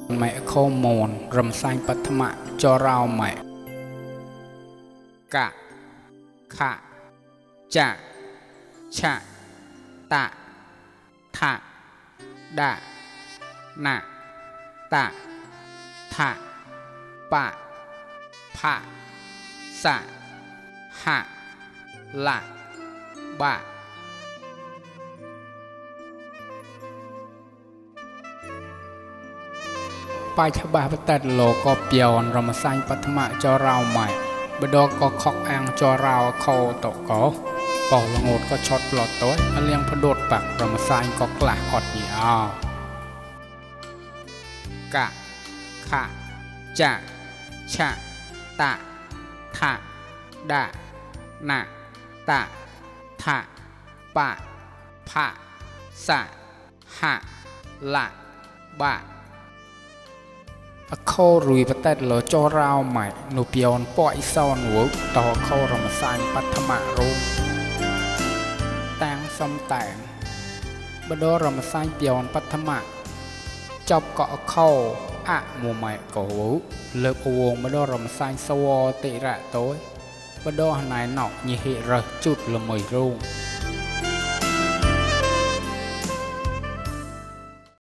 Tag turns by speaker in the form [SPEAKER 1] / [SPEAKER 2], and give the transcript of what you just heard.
[SPEAKER 1] mẹ khô mồn rầm xanh bát mạ cho rau mẹ cả khạ chạ chạ tạ thạ đạ nạ tạ thạ bạ phạ xạ hạ lạ bạ bài thơ bà bất tật lộ có pion rầm xanh bát mạ cho rau mẹ bữa đó có khóc ăn cho rau khô tổ có bỏ là ngột có chót lọt tối liên phá đột bạc rầm xanh có lạc ọt nhỉ cả khạ chạ chạ tạ thạ đạ nạ tạ thạ bạ phạ xạ hạ lạ bạ khô rùi vật tết lỡ cho rau mày nụ pion bọi son ngủ tò khô rầm xanh bát mạ rô tang xâm tang bữa đó rầm xanh pion bát mạ chọc cọ khô mùa mày cổ lợp uống bữa đó rầm xanh sâu tị rạ tối bữa đó này nọ như hệ rờ chút là mười rung